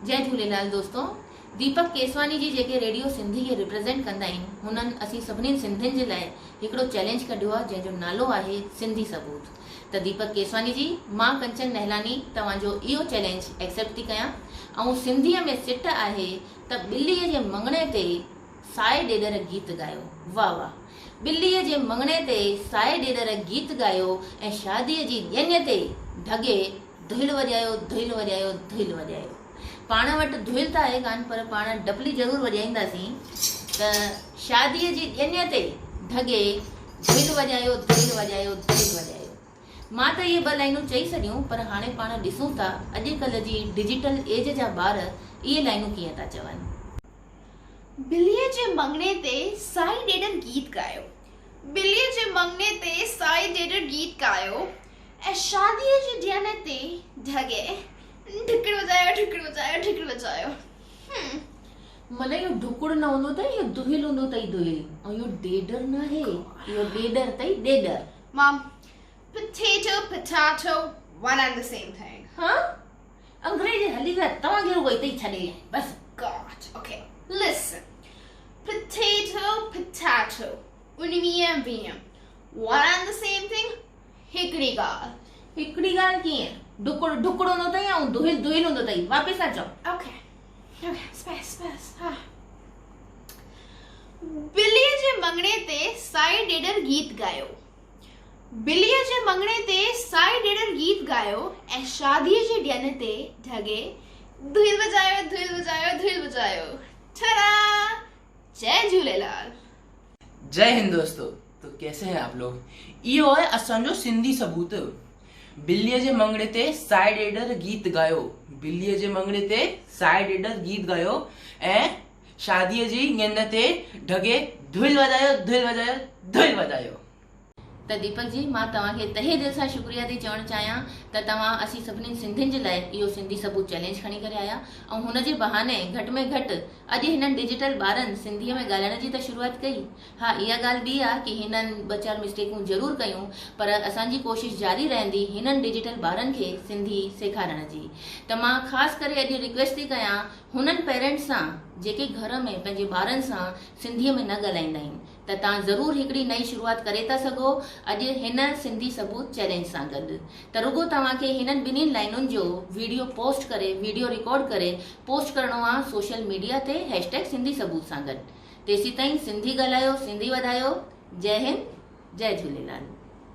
جئي جهوليلال دوستو ديپڪ ڪيسواني جي جيڪي ريڊيو سنڌي کي ريپريزينٽ ڪندا آهن هنن اسين سڀني سنڌين جي لاء هڪڙو چئلينج ڪڍيو آهي جنهن جو نالو آهي سنڌي ثبوت ته ديپڪ ڪيسواني جي مان ڪنچن نهلاني توهان جو اهو چئلينج ايڪسيپٽ ٿي ڪيان ۽ سنڌي ۾ سٽ آهي ته ٻلي جي مڱڻي تي سائي ڏيڏر گيت ڳايو واه واه ٻلي جي مڱڻي تي سائي ڏيڏر گيت ڳايو ۽ شادي جي ڄڃ تي ڍڳي دهل وڄايو دهل وڄايو دهل وڄايو. پاڻ وٽ دهل ته آهي ڪانه پر پاڻ ڊپلي ضرور وڄائينداسين ته شاديء جي ڄڃ تي ڍڳي دهل وڄايو دهل وڄايو دهل وڄايو. مان ته اهي ٻه لائينون چئي ڇڏيون پر هاڻي پاڻ ڏسون ٿا اڄڪلهه جي ڊجيٽل ايج جا ٻار اهي لائينون ڪيئن ٿا چون. ٻليء جي مڱڻي تي سائين ڏيڏر گيت ڳايو. ٻليء جي مڱڻي تي سائين ڏيڏر گيت ڳايو. ۽ شاديء جي ڏينهن تي ڍڳي ڍڪڙ وڄايو ڍڪڙ وڄايو ڍڪڙ وڄايو. هم. معنيٰ اهو ڍڪڙ نه هوندو اٿئي اهو دهل هوندو اٿئي دهل ۽ اهو ڏيڏر ناهي اهو ڏيڏر اٿئي ڏيڏر. Mom, Potato, potato, one and the same thing. ها انگريز هلي ويا توهان کي رڳو هتي ئي ڇڏي ويا آهن بس. God, okay, listen. Potato, potato, اڻويهه ويهه، one and the same thing, هڪڙي ڳالهه. هڪڙي ڳالهه ڪيئن؟ ڍڪڙ ڍڪڙ هوندو اٿئي ۽ دهل دهل هوندو اٿئي. واپس ٿا چئو. اوڪي اوڪي بس بس ها. ٻليء جي مڱڻي تي سائي ڏيڏر گيت ڳايو. ٻليء جي مڱڻي تي سائي ڏيڏر گيت ڳايو ۽ شاديء جي ڏين تي ڍڳي دهل وڄايو دهل وڄايو دهل وڄايو. ٺرا! جئي جهوليلال. جئي هند دوستو تو ڪيسي هين آپ لوگ اهو آهي اسان جو سنڌي ثبوت بليء جي مڱڻي تي سائي ڏيڏر گيت ڳايو بليء جي مڱڻي تي سائي ڏيڏر گيت ڳايو ۽ شاديء جي ڃن تي ڍڳي دهل وڄايو دهل وڄايو دهل وڄايو. ته ديپڪ جي مان توهان کي تهه دل سان شڪريه ٿي چوڻ چاهيان ته توهان اسين سڀني سنڌين جي لاء اهو سنڌي ثبوت چئلينج کڻي ڪري آيا ۽ هن جي بهاني گهٽ ۾ گهٽ اڄ هنن ڊجيٽل ٻارن سنڌيء ۾ ڳالهائڻ جي ته شروعات ڪئي. ها اها ڳالهه ٻي آ ڪي هنن ٻه چار مسٽيڪون ضرور ڪيون پر اسان جي ڪوشش جاري رهندي هنن ڊجيٽل ٻارن کي سنڌي سيکارڻ جي ته مان خاص ڪري اڄ ريڪويسٽ ٿي ڪيان هنن پيرنٽس سان جيڪي گهر ۾ پنهنجي ٻارن سان سنڌيء ۾ نه ڳالهائيندا آهن ته توهان ضرور هڪڙي نئين شروعات ڪري ٿا سگهو اڄ هن سنڌي ثبوت چئلينج سان گڏ ته رڳو توهان کي هنن ٻنهين لائنن جو ويڊيو پوسٽ ڪري ويڊيو رڪارڊ ڪري پوسٽ ڪرڻو آ سوشل ميڊيا تي هيش ٽيگ سنڌي ثبوت سان گڏ تيسيتائين سنڌي ڳالهايو سنڌي وڌايو جئي هند جئي جهوليلال.